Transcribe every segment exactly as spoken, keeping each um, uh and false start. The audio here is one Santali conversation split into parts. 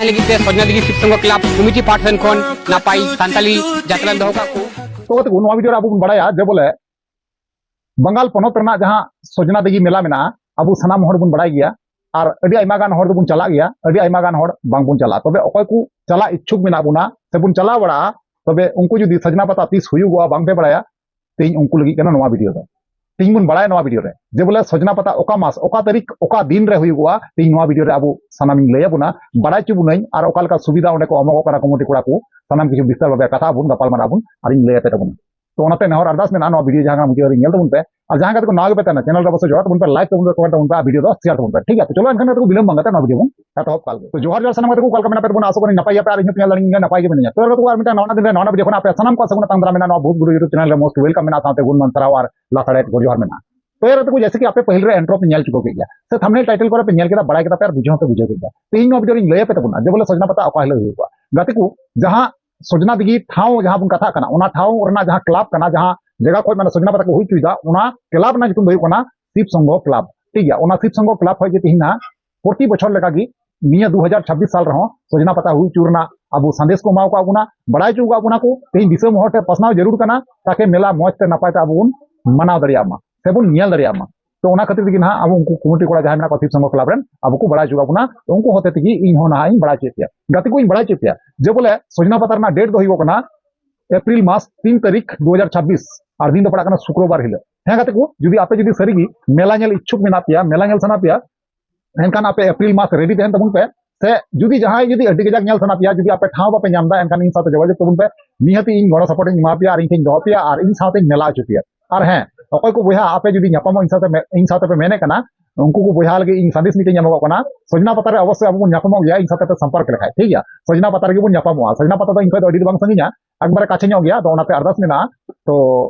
ᱞᱟᱹᱜᱤᱫ ᱛᱮ ᱥᱚᱡᱽᱱᱟ ᱫᱤᱜᱷᱤ ᱥᱤᱵ ᱥᱚᱝᱜᱷᱚ ᱠᱞᱟᱵᱽ ᱠᱚᱢᱤᱴᱤ ᱯᱟᱦᱴᱟ ᱥᱮᱱ ᱠᱷᱚᱱ ᱱᱟᱯᱟᱭ ᱥᱟᱱᱛᱟᱞᱤ ᱡᱟᱛᱨᱟ ᱫᱚᱦᱚ ᱠᱟᱜ ᱠᱚ᱾ ᱛᱚ ᱜᱟᱛᱮ ᱠᱚ, ᱱᱚᱣᱟ ᱵᱷᱤᱰᱤᱭᱳ ᱨᱮ ᱟᱵᱚ ᱵᱚᱱ ᱵᱟᱲᱟᱭᱟ ᱡᱮ ᱵᱚᱞᱮ ᱵᱟᱝᱜᱟᱞ ᱯᱚᱱᱚᱛ ᱨᱮᱱᱟᱜ ᱡᱟᱦᱟᱸ ᱥᱚᱡᱽᱱᱟ ᱫᱤᱜᱷᱤ ᱢᱮᱞᱟ ᱢᱮᱱᱟᱜᱼᱟ, ᱟᱵᱚ ᱥᱟᱱᱟᱢ ᱦᱚᱲ ᱵᱚᱱ ᱵᱟᱲᱟᱭ ᱜᱮᱭᱟ᱾ ᱟᱨ ᱟᱹᱰᱤ ᱟᱭᱢᱟ ᱜᱟᱱ ᱦᱚᱲ ᱫᱚᱵᱚᱱ ᱪᱟᱞᱟᱜ ᱜᱮᱭᱟ, ᱟᱹᱰᱤ ᱟᱭᱢᱟ ᱜᱟᱱ ᱦᱚᱲ ᱵᱟᱝᱵᱚᱱ ᱪᱟᱞᱟᱜᱼᱟ᱾ ᱛᱚᱵᱮ ᱚᱠᱚᱭ ᱠᱚ ᱪᱟᱞᱟᱜ ᱤᱪᱪᱷᱩᱠ ᱢᱮᱱᱟᱜ ᱵᱚᱱᱟ ᱥᱮᱵᱚᱱ ᱪᱟᱞᱟᱣ ᱵᱟᱲᱟᱜᱼᱟ, ᱛᱚᱵᱮ ᱩᱱᱠᱩ ᱡᱩᱫᱤ ᱥᱚᱡᱽᱱᱟ ᱯᱟᱛᱟ ᱛᱤᱥ ᱦᱩᱭᱩᱜᱚᱜᱼᱟ ᱵᱟᱝ ᱯᱮ ᱵᱟᱲᱟᱭᱟ, ᱛᱮᱦᱮᱧ ᱩᱱᱠᱩ ᱞᱟᱹᱜᱤᱫ ᱠᱟᱱᱟ ᱱᱚᱣᱟ ᱵᱷᱤᱰᱤᱭᱳ ᱫᱚ᱾ ᱛᱮᱦᱮᱧ ᱵᱚᱱ ᱵᱟᱲᱟᱭᱟ ᱱᱚᱣᱟ ᱵᱷᱤᱰᱤᱭᱳ ᱨᱮ ᱡᱮ ᱵᱚᱞᱮ ᱥᱚᱡᱽᱱᱟ ᱯᱟᱛᱟ ᱚᱠᱟ ᱢᱟᱥ, ᱚᱠᱟ ᱛᱟᱹᱨᱤᱠᱷ, ᱚᱠᱟ ᱫᱤᱱ ᱨᱮ ᱦᱩᱭᱩᱜᱚᱜᱼᱟ᱾ ᱛᱮᱦᱮᱧ ᱱᱚᱣᱟ ᱵᱷᱤᱰᱤᱭᱳ ᱨᱮ ᱟᱵᱚ ᱥᱟᱱᱟᱢᱤᱧ ᱞᱟᱹᱭ ᱟᱵᱚᱱᱟ, ᱵᱟᱲᱟᱭ ᱦᱚᱪᱚ ᱵᱚᱱᱟᱹᱧ, ᱟᱨ ᱚᱠᱟ ᱞᱮᱠᱟ ᱥᱩᱵᱤᱫᱷᱟ ᱚᱸᱰᱮ ᱠᱚ ᱮᱢᱚᱜᱚᱜ ᱠᱟᱱᱟ ᱠᱚᱢᱤᱴᱤ ᱠᱚᱲᱟ ᱠᱚ, ᱥᱟᱱᱟᱢ ᱠᱤᱪᱷᱩ ᱵᱤᱥᱛᱟᱨ ᱵᱷᱟᱵᱮ ᱠᱟᱛᱷᱟ ᱟᱵᱚᱱ, ᱜᱟᱯᱟᱞ ᱢᱟᱨᱟᱜ ᱟᱵᱚᱱ, ᱟᱨᱤᱧ ᱞᱟᱹᱭ ᱟᱯᱮ ᱛᱟᱵᱚᱱᱟ᱾ ᱛᱚ ᱚᱱᱟᱛᱮ ᱱᱮᱦᱚᱨ ᱟᱨᱫᱟᱥ ᱢᱮᱱᱟᱜᱼᱟ, ᱱᱚᱣᱟ ᱵᱷᱤᱰᱤᱭᱳ ᱡᱟᱦᱟᱸ ᱠᱟᱱᱟ ᱢᱩᱪᱟᱹᱫ ᱨᱮ ᱧᱮᱞ ᱛᱟᱵᱚᱱ ᱯᱮ, ᱟᱨ ᱡᱟᱦᱟᱸᱭ ᱜᱟᱛᱮ ᱠᱚ ᱱᱟᱣᱟ ᱜᱮᱯᱮ ᱛᱟᱦᱮᱱᱟ, ᱪᱮᱱᱮᱞ ᱨᱮ ᱚᱵᱚᱥᱥᱳᱭ ᱡᱚᱲᱟᱣ ᱛᱟᱵᱚᱱ ᱯᱮ, ᱞᱟᱭᱤᱠ ᱛᱟᱵᱚᱱ ᱯᱮ, ᱠᱚᱢᱮᱱᱴ ᱛᱟᱵᱚᱱ ᱯᱮ, ᱟᱨ ᱵᱷᱤᱰᱤᱭᱳ ᱫᱚ ᱥᱮᱭᱟᱨ ᱛᱟᱵᱚᱱ ᱯᱮ, ᱴᱷᱤᱠ ᱜᱮᱭᱟ? ᱛᱚ ᱪᱚᱞᱚ ᱮᱱᱠᱷᱟᱱ ᱜᱟᱛᱮ ᱠᱚ ᱵᱤᱞᱚᱢ ᱵᱟᱝ ᱠᱟᱛᱮ ᱱᱚᱣᱟ ᱵᱷᱤᱰᱤᱭᱳ ᱵᱚᱱ ᱮᱛᱚᱦᱚᱵ ᱠᱟᱜ ᱞᱮᱜᱮ᱾ ᱛᱚ ᱡᱚᱦᱟᱨ ᱡᱚᱦᱟᱨ ᱥᱟᱱᱟᱢ ᱜᱟᱛᱮ ᱠᱚ, ᱚᱠᱟ ᱞᱮᱠᱟ ᱢᱮᱱᱟᱜ ᱯᱮ ᱛᱟᱵᱚᱱᱟ? ᱟᱥᱚᱜ ᱠᱟᱹᱱᱟᱹᱧ ᱱᱟᱯᱟᱭ ᱜᱮᱭᱟ ᱯᱮ, ᱟᱨ ᱤᱧ ᱦᱚᱸ ᱛᱮᱦᱮᱧ ᱞᱟᱹᱜᱤᱫ ᱱᱟᱯᱟᱭ ᱜᱮ ᱢᱤᱱᱟᱹᱧᱟ᱾ ᱛᱚ ᱜᱟᱛᱮ ᱠᱚ ᱟᱨ ᱢᱤᱫᱴᱟᱝ ᱱᱟᱣᱟ ᱫᱤᱱ ᱨᱮ ᱱᱟᱣᱟ ᱵᱷᱤᱰᱤᱭᱳ ᱠᱷᱚᱱ ᱟᱯᱮ ᱥᱟᱱᱟᱢ ᱠᱚᱣᱟᱜ ᱥᱟᱹᱜᱩᱱ ᱟᱛᱟᱝ ᱫᱟᱨᱟᱢ ᱢᱮᱱᱟᱜᱼᱟ, ᱱᱚᱣᱟ ᱵᱷᱩᱛ ᱜᱩᱨᱩ YouTube ᱪᱮᱱᱮᱞ ᱨᱮ most welcome ᱢᱮᱱᱟᱜᱼᱟ, ᱥᱟᱶᱛᱮ ᱜᱩᱱ ᱢᱟᱱ ᱥᱟᱨᱦᱟᱣ ᱟᱨ ᱞᱟᱥᱟᱲᱦᱮᱫ ᱜᱚᱰ ᱡᱚᱦᱟᱨ ᱢᱮᱱᱟᱜᱼᱟ᱾ ᱛᱚ ᱜᱟᱛᱮ ᱠᱚ, ᱡᱮᱭᱥᱮ ᱠᱤ ᱟᱯᱮ ᱯᱟᱹᱦᱤᱞ ᱨᱮ ᱤᱱᱴᱨᱳ ᱯᱮ ᱧᱮᱞ ᱪᱩᱠᱟᱹ ᱠᱮᱫ ᱜᱮᱭᱟ, ᱥᱮ ᱛᱷᱟᱢᱵᱱᱮᱞ ᱴᱟᱭᱴᱮᱞ ᱠᱚᱨᱮ ᱯᱮ ᱧᱮᱞ ᱠᱮᱫᱟ, ᱵᱟᱲᱟᱭ ᱠᱮᱫᱟ ᱯᱮ ᱟᱨ ᱵᱩᱡᱷᱟᱹᱣ ᱦᱚᱸᱯᱮ ᱵᱩᱡᱷᱟᱹᱣ ᱠᱮᱫ ᱜᱮᱭᱟ᱾ ᱛᱮᱦᱮᱧ ᱱᱚᱣᱟ ᱵᱷᱤᱰᱤᱭᱳ ᱨᱤᱧ ᱞᱟᱹᱭ ᱟᱯᱮ ᱛᱟᱵᱚᱱᱟ ᱡᱮ ᱵᱚᱞᱮ ᱥᱚᱡᱽᱱᱟ ᱯᱟᱛᱟ ᱚᱠᱟ ᱦᱤᱞᱳᱜ ᱦᱩᱭᱩᱜᱼᱟ᱾ ᱜᱟᱛᱮ ᱠᱚ, ᱡᱟᱦᱟᱸ ᱥᱚᱡᱽᱱᱟ ᱫᱤᱜᱷᱤ ᱴᱷᱟᱶ ᱡᱟᱦᱟᱸ ᱵᱚᱱ ᱠᱟᱛᱷᱟᱜ ᱠᱟᱱᱟ, ᱚᱱᱟ ᱴᱷᱟᱶ ᱨᱮᱱᱟᱜ ᱡᱟᱦᱟᱸ ᱠᱞᱟᱵᱽ ᱠᱟᱱᱟ, ᱡᱟᱦᱟᱸ ᱡᱟᱭᱜᱟ ᱠᱷᱚᱱ ᱢᱟᱱᱮ ᱥᱚᱡᱽᱱᱟ ᱯᱟᱛᱟ ᱠᱚ ᱦᱩᱭ ᱦᱚᱪᱚᱭᱮᱫᱟ, ᱚᱱᱟ ᱠᱞᱟᱵᱽ ᱨᱮᱱᱟᱜ ᱧᱩᱛᱩᱢ ᱫᱚ ᱦᱩᱭᱩᱜ ᱠᱟᱱᱟ ᱥᱤᱵ ᱥᱚᱝᱜᱷᱚ ᱠᱞᱟᱵᱽ᱾ ᱴᱷᱤᱠ ᱜᱮᱭᱟ, ᱚᱱᱟ ᱥᱤᱵ ᱥᱚᱝᱜᱷᱚ ᱠᱞᱟᱵᱽ ᱠᱷᱚᱱ ᱜᱮ ᱛᱮᱦᱮᱧ ᱱᱟᱦᱟᱜ ᱯᱨᱚᱛᱤ ᱵᱚᱪᱷᱚᱨ ᱞᱮᱠᱟᱜᱮ ᱱᱤᱭᱟᱹ ᱫᱩ ᱦᱟᱡᱟᱨ ᱪᱷᱟᱵᱵᱤᱥ ᱥᱟᱞ ᱨᱮᱦᱚᱸ ᱥᱚᱡᱽᱱᱟ ᱯᱟᱛᱟ ᱦᱩᱭ ᱦᱚᱪᱚ ᱨᱮᱱᱟᱜ ᱟᱵᱚ ᱥᱟᱸᱫᱮᱥ ᱠᱚ ᱮᱢᱟᱣ ᱠᱟᱜ ᱵᱚᱱᱟ, ᱵᱟᱲᱟᱭ ᱦᱚᱪᱚ ᱠᱟᱜ ᱵᱚᱱᱟ ᱠᱚ᱾ ᱛᱮᱦᱮᱧ ᱫᱤᱥᱚᱢ ᱦᱚᱲ ᱴᱷᱮᱱ ᱯᱟᱥᱱᱟᱣ ᱡᱟᱹᱨᱩᱲ ᱠᱟᱱᱟ, ᱛᱟᱠᱮ ᱢᱮᱞᱟ ᱢᱚᱸᱡᱽ ᱛᱮ ᱱᱟᱯᱟᱭ ᱛᱮ ᱟᱵᱚ ᱵᱚᱱ ᱢᱟᱱᱟᱣ ᱫᱟᱲᱮᱭᱟᱜ ᱢᱟ ᱥᱮᱵᱚᱱ ᱧᱮᱞ ᱫᱟᱲᱮᱭᱟᱜ ᱢᱟ᱾ ᱛᱚ ᱚᱱᱟ ᱠᱷᱟᱹᱛᱤᱨ ᱛᱮᱜᱮ ᱱᱟᱦᱟᱜ ᱟᱵᱚ ᱩᱱᱠᱩ ᱠᱚᱢᱤᱴᱤ ᱠᱚᱲᱟ ᱡᱟᱦᱟᱸᱭ ᱢᱮᱱᱟᱜ ᱠᱚᱣᱟ ᱥᱤᱵ ᱥᱚᱝᱜᱷᱚ ᱠᱞᱟᱵᱽ ᱨᱮᱱ, ᱟᱵᱚ ᱠᱚ ᱵᱟᱲᱟᱭ ᱦᱚᱪᱚ ᱠᱟᱜ ᱵᱚᱱᱟ, ᱛᱚ ᱩᱱᱠᱩ ᱦᱚᱛᱮ ᱛᱮᱜᱮ ᱤᱧ ᱦᱚᱸ ᱱᱟᱦᱟᱜ ᱤᱧ ᱵᱟᱲᱟᱭ ᱦᱚᱪᱚᱭᱮᱫ ᱯᱮᱭᱟ᱾ ᱜᱟᱛᱮ ᱠᱚ, ᱤᱧ ᱵᱟᱲᱟᱭ ᱦᱚᱪᱚᱭᱮᱫ ᱯᱮᱭᱟ ᱡᱮ ᱵᱚᱞᱮ ᱥᱚᱡᱽᱱᱟ ᱯᱟᱛᱟ ᱨᱮᱱᱟᱜ ᱰᱮᱴ ᱫᱚ ᱦᱩᱭᱩᱜ ᱠᱟᱱᱟ ᱮᱯᱨᱤᱞ ᱢᱟᱥ ᱛᱤᱱ ᱛᱟᱹᱨᱤᱠᱷ ᱫᱩ ᱦᱟᱡᱟᱨ ᱪᱷᱟᱵᱵᱤᱥ, ᱟᱨ ᱫᱤᱱ ᱫᱚ ᱯᱟᱲᱟᱜ ᱠᱟᱱᱟ ᱥᱩᱠᱨᱚᱵᱟᱨ ᱦᱤᱞᱳᱜ᱾ ᱦᱮᱸ ᱜᱟᱛᱮ ᱠᱚ, ᱡᱩᱫᱤ ᱟᱯᱮ ᱡᱩᱫᱤ ᱥᱟᱹᱨᱤᱜᱮ ᱢᱮᱞᱟ ᱧᱮᱞ ᱤᱪᱪᱷᱩᱠ ᱢᱮᱱᱟᱜ ᱯᱮᱭᱟ, ᱢᱮᱞᱟ ᱧᱮᱞ ᱥᱟᱱᱟ ᱯᱮᱭᱟ, ᱮᱱᱠᱷᱟᱱ ᱟᱯᱮ ᱮᱯᱨᱤᱞ ᱢᱟᱥ ᱨᱮᱰᱤ ᱛᱟᱦᱮᱱ ᱛᱟᱵᱚᱱ ᱯᱮ᱾ ᱥᱮ ᱡᱩᱫᱤ ᱡᱟᱦᱟᱸᱭ ᱡᱩᱫᱤ ᱟᱹᱰᱤ ᱠᱟᱡᱟᱠ ᱧᱮᱞ ᱥᱟᱱᱟ ᱯᱮᱭᱟ, ᱡᱩᱫᱤ ᱟᱯᱮ ᱴᱷᱟᱶ ᱵᱟᱯᱮ ᱧᱟᱢ ᱮᱫᱟ, ᱮᱱᱠᱷᱟᱱ ᱤᱧ ᱥᱟᱶᱛᱮ ᱡᱳᱜᱟᱡᱳᱜᱽ ᱛᱟᱵᱚᱱ ᱯᱮ, ᱱᱤᱦᱟᱹᱛᱤ ᱤᱧ ᱜᱚᱲᱚ ᱥᱟᱯᱳᱨᱴ ᱤᱧ ᱮᱢᱟ ᱯᱮᱭᱟ ᱟᱨ ᱤᱧ ᱴᱷᱮᱱ ᱫᱚᱦᱚ ᱯᱮᱭᱟ ᱟᱨ ᱤᱧ ᱥᱟᱶᱛᱮᱧ ᱢᱮᱞᱟ ᱦᱚᱪᱚ ᱯᱮᱭᱟ᱾ ᱟᱨ ᱦᱮᱸ, ᱚᱠᱚᱭ ᱠᱚ ᱵᱚᱭᱦᱟ ᱟᱯᱮ ᱡᱩᱫᱤ ᱧᱟᱯᱟᱢᱚᱜ ᱤᱧ ᱥᱟᱶᱛᱮ ᱢᱮ-, ᱤᱧ ᱥᱟᱶᱛᱮ ᱯᱮ ᱢᱮᱱᱮᱫ ᱠᱟᱱᱟ, ᱩᱱᱠᱩ ᱠᱚ ᱵᱚᱭᱦᱟ ᱞᱟᱹᱜᱤᱫ ᱤᱧ ᱥᱟᱸᱫᱮᱥ ᱢᱤᱫᱴᱮᱱ ᱧᱟᱢᱚᱜᱚᱜ ᱠᱟᱱᱟ, ᱥᱚᱡᱽᱱᱟ ᱯᱟᱛᱟ ᱨᱮ ᱚᱵᱚᱥᱥᱳᱭ ᱟᱵᱚ ᱵᱚᱱ ᱧᱟᱯᱟᱢᱚᱜ ᱜᱮᱭᱟ, ᱤᱧ ᱥᱟᱶᱛᱮ ᱯᱮ ᱥᱚᱢᱯᱚᱨᱠ ᱞᱮᱠᱷᱟᱡ, ᱴᱷᱤᱠ ᱜᱮᱭᱟ? ᱥᱚᱡᱽᱱᱟ ᱯᱟᱛᱟ ᱨᱮᱜᱮ ᱵᱚᱱ ᱧᱟᱯᱟᱢᱚᱜᱼᱟ᱾ ᱥᱚᱡᱽᱱᱟ ᱯᱟᱛᱟ ᱫᱚ ᱤᱧ ᱠᱷᱚᱱ ᱫᱚ ᱟᱹᱰᱤ ᱫᱚ ᱵᱟᱝ ᱥᱟᱺᱜᱤᱧᱟ, ᱮᱠᱵᱟᱨᱮ ᱠᱟᱪᱷᱮ ᱧᱚᱜ ᱜᱮᱭᱟ᱾ ᱟᱫᱚ ᱚᱱᱟᱛᱮ ᱟᱨᱫᱟᱥ ᱢᱮᱱᱟᱜᱼᱟ, ᱛᱚ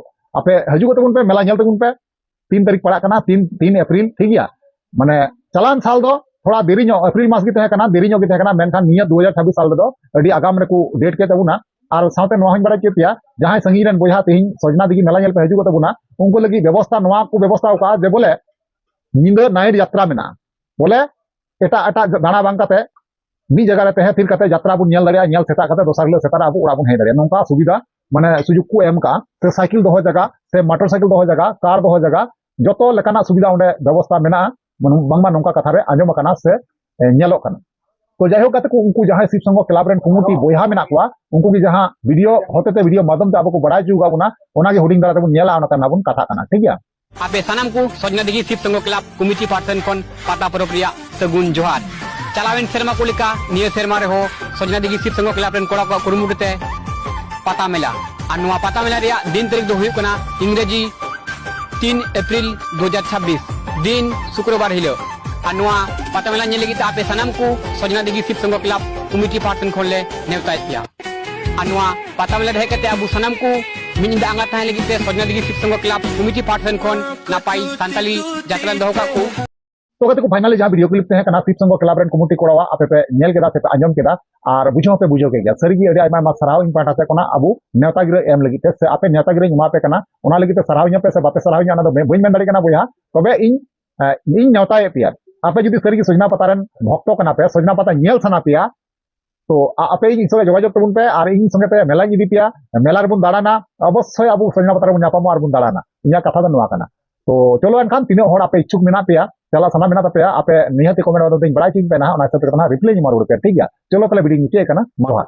ᱟᱯᱮ ᱦᱤᱡᱩᱜᱚᱜ ᱛᱟᱵᱚᱱ ᱯᱮ, ᱢᱮᱞᱟ ᱧᱮᱞ ᱛᱟᱵᱚᱱ ᱯᱮ᱾ ᱛᱤᱱ ᱛᱟᱹᱨᱤᱠᱷ ᱯᱟᱲᱟᱜ ᱠᱟᱱᱟ, ᱛᱤᱱ, ᱛᱤᱱ ᱮᱯᱨᱤᱞ, ᱴᱷᱤᱠ ᱜᱮᱭᱟ? ᱢᱟᱱᱮ ᱪᱟᱞᱟᱣᱮᱱ ᱥᱟᱞ ᱫᱚ ᱛᱷᱚᱲᱟ ᱫᱮᱨᱤ ᱧᱚᱜ, ᱮᱯᱨᱤᱞ ᱢᱟᱥ ᱜᱮ ᱛᱟᱦᱮᱸ ᱠᱟᱱᱟ, ᱫᱮᱨᱤ ᱧᱚᱜ ᱜᱮ ᱛᱟᱦᱮᱸ ᱠᱟᱱᱟ, ᱢᱮᱱᱠᱷᱟᱱ ᱱᱤᱭᱟᱹ ᱫᱩ ᱦᱟᱡᱟᱨ ᱪᱷᱟᱵᱵᱤᱥ ᱥᱟᱞ ᱨᱮᱫᱚ ᱟᱹᱰᱤ ᱟᱜᱟᱢ ᱨᱮᱠᱚ ᱰᱮᱴ ᱠᱮᱫ ᱛᱟᱵᱚᱱᱟ᱾ ᱟᱨ ᱥᱟᱶᱛᱮ ᱱᱚᱣᱟ ᱦᱚᱸᱧ ᱵᱟᱲᱟᱭ ᱦᱚᱪᱚᱭᱮᱫ ᱯᱮᱭᱟ, ᱡᱟᱦᱟᱸᱭ ᱥᱟᱺᱜᱤᱧ ᱨᱮᱱ ᱵᱚᱭᱦᱟ ᱛᱮᱦᱮᱧ ᱥᱚᱡᱽᱱᱟ ᱫᱤᱜᱷᱤ ᱢᱮᱞᱟ ᱧᱮᱞ ᱯᱮ ᱦᱤᱡᱩᱜᱚᱜ ᱛᱟᱵᱚᱱᱟ, ᱩᱱᱠᱩ ᱞᱟᱹᱜᱤᱫ ᱵᱮᱵᱚᱥᱛᱷᱟ ᱱᱚᱣᱟ ᱠᱚ ᱵᱮᱵᱚᱥᱛᱷᱟ ᱟᱠᱟᱫᱼᱟ ᱡᱮ ᱵᱚᱞᱮ ᱧᱤᱫᱟᱹ ᱱᱟᱭᱤᱴ ᱡᱟᱛᱨᱟ ᱢᱮᱱᱟᱜᱼᱟ, ᱵᱚᱞᱮ ᱮᱴᱟᱜ ᱮᱴᱟᱜ ᱫᱟᱬᱟ ᱵᱟᱝ ᱠᱟᱛᱮ ᱢᱤᱫ ᱡᱟᱭᱜᱟ ᱨᱮ ᱛᱟᱦᱮᱸ ᱛᱷᱤᱨ ᱠᱟᱛᱮ ᱡᱟᱛᱨᱟ ᱵᱚᱱ ᱧᱮᱞ ᱫᱟᱲᱮᱭᱟᱜᱼᱟ, ᱧᱮᱞ ᱥᱮᱛᱟᱜ ᱠᱟᱛᱮ ᱫᱚᱥᱟᱨ ᱦᱤᱞᱳᱜ ᱥᱮᱛᱟᱜ ᱨᱮ ᱟᱵᱚ ᱚᱲᱟᱜ ᱵᱚᱱ ᱦᱮᱡ ᱫᱟᱲᱮᱭᱟᱜᱼᱟ᱾ ᱱᱚᱝᱠᱟ ᱥᱩᱵᱤᱫᱷᱟ ᱢᱟᱱᱮ ᱥᱩᱡᱳᱜᱽ ᱠᱚ ᱮᱢ ᱠᱟᱜᱼᱟ᱾ ᱥᱮ ᱥᱟᱭᱠᱮᱞ ᱫᱚᱦᱚ ᱡᱟᱭᱜᱟ, ᱥᱮ ᱢᱚᱴᱚᱨ ᱥᱟᱭᱠᱮᱞ ᱫᱚᱦᱚ ᱡᱟᱭᱜᱟ, ᱠᱟᱨ ᱫᱚᱦᱚ ᱡᱟᱭᱜᱟ, ᱡᱚᱛᱚ ᱞᱮᱠᱟᱱᱟᱜ ᱥᱩᱵᱤᱫᱷᱟ ᱚᱸᱰᱮ ᱵᱮᱵᱚᱥᱛᱷᱟ ᱢᱮᱱᱟᱜᱼᱟ᱾ ᱵᱟᱝ-, ᱵᱟᱝᱢᱟ ᱱᱚᱝᱠᱟ ᱠᱟᱛᱷᱟ ᱨᱮ ᱟᱸᱡᱚᱢ ᱟᱠᱟᱱᱟ ᱥᱮ, ᱮ, ᱧᱮᱞᱚᱜ ᱠᱟᱱᱟ᱾ ᱛᱚ ᱡᱟᱭᱦᱳᱠ ᱜᱟᱛᱮ ᱠᱚ, ᱩᱱᱠᱩ ᱡᱟᱦᱟᱸᱭ ᱥᱤᱵ ᱥᱚᱝᱜᱷᱚ ᱠᱞᱟᱵᱽ ᱨᱮᱱ ᱠᱚᱢᱤᱴᱤ ᱵᱚᱭᱦᱟ ᱢᱮᱱᱟᱜ ᱠᱚᱣᱟ, ᱩᱱᱠᱩ ᱜᱮ ᱡᱟᱦᱟᱸ ᱵᱷᱤᱰᱤᱭᱳ ᱦᱚᱛᱮᱛᱮ ᱵᱷᱤᱰᱤᱭᱳ ᱢᱟᱫᱽᱫᱷᱚᱢ ᱛᱮ ᱟᱵᱚ ᱠᱚ ᱵᱟᱲᱟᱭ ᱦᱚᱪᱚ ᱟᱠᱟᱫ ᱵᱚᱱᱟ, ᱚᱱᱟᱜᱮ ᱦᱩᱰᱤᱧ ᱫᱷᱟᱨᱟ ᱛᱮᱵᱚᱱ ᱧᱮᱞᱟ, ᱚᱱᱟ ᱛᱟᱭᱚᱢ ᱵᱚᱱ ᱠᱟᱛᱷᱟᱜ ᱠᱟᱱᱟ, ᱴᱷᱤᱠ ᱜᱮᱭᱟ? ᱟᱯᱮ ᱥᱟᱱᱟᱢ ᱠᱚ ᱥᱚᱡᱽᱱᱟ ᱫᱤᱜᱷᱤ ᱥᱤᱵ ᱥᱚᱝᱜᱷᱚ ᱠᱞᱟᱵᱽ ᱠᱚᱢᱤᱴᱤ ᱯᱟᱦᱴᱟ ᱥᱮᱱ ᱠᱷᱚᱱ ᱯᱟᱛᱟ ᱯᱚᱨᱚᱵᱽ ᱨᱮᱭᱟᱜ ᱥᱟᱹᱜᱩᱱ ᱡᱚᱦᱟᱨ᱾ ᱪᱟᱞᱟᱣᱮᱱ ᱥᱮᱨᱢᱟ ᱠᱚ ᱞᱮᱠᱟ ᱱᱤᱭᱟᱹ ᱥᱮᱨᱢᱟ ᱨᱮᱦᱚᱸ ᱥᱚᱡᱽᱱᱟ ᱫᱤᱜᱷᱤ ᱥᱤᱵ ᱥᱚᱝᱜᱷᱚ ᱠᱞᱟᱵᱽ ᱨᱮᱱ ᱠᱚᱲᱟ ᱠᱚᱣᱟᱜ ᱠᱩᱨᱩᱢᱩᱴᱩ ᱛᱮ ᱯᱟᱛᱟ ᱢᱮᱞᱟ᱾ ᱟᱨ ᱱᱚᱣᱟ ᱯᱟᱛᱟ ᱢᱮᱞᱟ ᱨᱮᱭᱟᱜ ᱫᱤᱱ ᱛᱟᱹᱨᱤᱠᱷ ᱫᱚ ᱦᱩᱭᱩᱜ ᱠᱟᱱᱟ ᱤᱝᱨᱮᱡᱤ ᱛᱤᱱ ᱮᱯᱨᱤᱞ ᱫᱩ ᱦᱟᱡᱟᱨ ᱪᱷᱟᱵᱵᱤᱥ, ᱫᱤᱱ ᱥᱩᱠᱨᱚᱵᱟᱨ ᱦᱤᱞᱳᱜ᱾ ᱟᱨ ᱱᱚᱣᱟ ᱯᱟᱛᱟ ᱢᱮᱞᱟ ᱧᱮᱞ ᱞᱟᱹᱜᱤᱫ ᱛᱮ ᱟᱯᱮ ᱥᱟᱱᱟᱢ ᱠᱚ ᱥᱚᱡᱽᱱᱟ ᱫᱤᱜᱷᱤ ᱥᱤᱵ ᱥᱚᱝᱜᱷᱚ ᱠᱞᱟᱵᱽ ᱠᱚᱢᱤᱴᱤ ᱯᱟᱦᱴᱟ ᱥᱮᱱ ᱠᱷᱚᱱ ᱞᱮ ᱱᱮᱣᱛᱟᱭᱮᱫ ᱯᱮᱭᱟ᱾ ᱟᱨ ᱱᱚᱣᱟ ᱯᱟᱛᱟ ᱢᱮᱞᱟ ᱨᱮ ᱦᱮᱡ ᱠᱟᱛᱮ ᱟᱵᱚ ᱥᱟᱱᱟᱢ ᱠᱚ ᱢᱤᱫ ᱧᱤᱫᱟᱹ ᱟᱸᱜᱟ ᱛᱟᱦᱮᱸ ᱞᱟᱹᱜᱤᱫ ᱛᱮ ᱥᱚᱡᱽᱱᱟ ᱫᱤᱜᱷᱤ ᱥᱤᱵ ᱥᱚᱝᱜᱷᱚ ᱠᱞᱟᱵᱽ ᱠᱚᱢᱤᱴᱤ ᱯᱟᱦᱴᱟ ᱥᱮᱱ ᱠᱷᱚᱱ ᱱᱟᱯᱟᱭ ᱥᱟᱱᱛᱟᱞᱤ ᱡᱟᱛᱨᱟ ᱫᱚᱦᱚ ᱠᱟᱜ ᱠᱚ᱾ ᱛᱚ ᱜᱟᱛᱮ ᱠᱚ, finally ᱡᱟᱦᱟᱸ ᱵᱷᱤᱰᱤᱭᱳ ᱠᱞᱤᱯ ᱛᱟᱦᱮᱸ ᱠᱟᱱᱟ ᱥᱤᱵ ᱥᱚᱝᱜᱷᱚ ᱠᱞᱟᱵᱽ ᱨᱮᱱ ᱠᱚᱢᱤᱴᱤ ᱠᱚᱲᱟᱣᱟᱜ, ᱟᱯᱮ ᱯᱮ ᱧᱮᱞ ᱠᱮᱫᱟ ᱥᱮ ᱯᱮ ᱟᱸᱡᱚᱢ ᱠᱮᱫᱟ, ᱟᱨ ᱵᱩᱡᱷᱟᱹᱣ ᱦᱚᱸᱯᱮ ᱵᱩᱡᱷᱟᱹᱣ ᱠᱮᱫ ᱜᱮᱭᱟ᱾ ᱥᱟᱹᱨᱤᱜᱮ ᱟᱹᱰᱤ ᱟᱭᱢᱟ ᱟᱭᱢᱟ ᱥᱟᱨᱦᱟᱣ ᱤᱧ ᱯᱟᱦᱴᱟ ᱥᱮᱫ ᱠᱷᱚᱱᱟᱜ ᱟᱵᱚ ᱱᱮᱣᱛᱟ ᱜᱤᱨᱟᱹ ᱮᱢ ᱞᱟᱹᱜᱤᱫ ᱛᱮ, ᱥᱮ ᱟᱯᱮ ᱱᱮᱣᱛᱟ ᱜᱤᱨᱟᱹᱧ ᱮᱢᱟ ᱯᱮ ᱠᱟᱱᱟ᱾ ᱚᱱᱟ ᱞᱟᱹᱜᱤᱫ ᱛᱮ ᱥᱟᱨᱦᱟᱣ ᱤᱧᱟᱹ ᱯᱮ ᱥᱮ ᱵᱟᱯᱮ ᱥᱟᱨᱦᱟᱣ ᱤᱧᱟᱹ, ᱚᱱᱟ ᱫᱚ ᱵᱟᱹᱧ ᱢᱮᱱ ᱫᱟᱲᱮᱭᱟᱜ ᱠᱟᱱᱟ ᱵᱚᱭᱦᱟ᱾ ᱛᱚᱵᱮ ᱤᱧ, ᱮ, ᱤᱧ ᱱᱮᱣᱛᱟᱭᱮᱫ ᱯᱮᱭᱟ᱾ ᱟᱯᱮ ᱡᱩᱫᱤ ᱥᱟᱹᱨᱤᱜᱮ ᱥᱚᱡᱽᱱᱟ ᱯᱟᱛᱟ ᱨᱮᱱ ᱵᱷᱚᱠᱛᱚ ᱠᱟᱱᱟ ᱯᱮ, ᱥᱚᱡᱽᱱᱟ ᱯᱟᱛᱟ ᱧᱮᱞ ᱥᱟᱱᱟ ᱯᱮᱭᱟ, ᱛᱚ ᱟ-, ᱟᱯᱮ ᱤᱧ ᱥᱚᱸᱜᱮ ᱡᱳᱜᱟᱡᱳᱜᱽ ᱛᱟᱵᱚᱱ ᱯᱮ, ᱟᱨ ᱤᱧ ᱥᱚᱸᱜᱮ ᱛᱮ ᱢᱮᱞᱟᱧ ᱤᱫᱤ ᱯᱮᱭᱟ, ᱢᱮᱞᱟ ᱨᱮᱵᱚᱱ ᱫᱟᱬᱟᱱᱟ, ᱚᱵᱚᱥᱥᱳᱭ ᱟᱵᱚ ᱥᱚᱡᱽᱱᱟ ᱯᱟᱛᱟ ᱨᱮᱵᱚᱱ ᱧᱟᱯᱟᱢᱚᱜᱼᱟ ᱟᱨ ᱵᱚᱱ ᱫᱟᱬᱟᱱᱟ᱾ ᱤᱧᱟᱹᱜ ᱠᱟᱛᱷᱟ ᱫᱚ ᱱᱚᱣᱟ ᱠᱟᱱᱟ᱾ ᱛᱚ ᱪᱚᱞᱚ ᱮᱱᱠᱷᱟᱱ, ᱛᱤᱱᱟᱹᱜ ᱦᱚᱲ ᱟᱯᱮ ᱤᱪᱪᱷᱩᱠ ᱢᱮᱱᱟᱜ ᱯᱮᱭᱟ, ᱪᱟᱞᱟᱜ ᱥᱟᱱᱟ ᱢᱮᱱᱟᱜ ᱛᱟᱯᱮᱭᱟ, ᱟᱯᱮ ᱱᱤᱦᱟᱹᱛ ᱠᱚᱢᱮᱱᱴ ᱢᱟᱫᱽᱫᱷᱚᱢ ᱛᱮᱧ ᱵᱟᱲᱟᱭ ᱦᱚᱪᱚᱧ ᱯᱮ ᱱᱟᱦᱟᱜ, ᱚᱱᱟ ᱦᱤᱥᱟᱹᱵ ᱛᱮ ᱱᱟᱦᱟᱜ ᱨᱤᱯᱞᱟᱭ ᱤᱧ ᱮᱢᱟ ᱨᱩᱣᱟᱹᱲ ᱯᱮᱭᱟ, ᱴᱷᱤᱠ ᱜᱮᱭᱟ? ᱪᱚᱞᱚ ᱛᱟᱦᱞᱮ ᱵᱷᱤᱰᱤᱭᱳᱧ ᱢᱩᱪᱟᱹᱫ ᱠᱟᱱᱟ, ᱢᱟ ᱡᱚᱦᱟᱨ᱾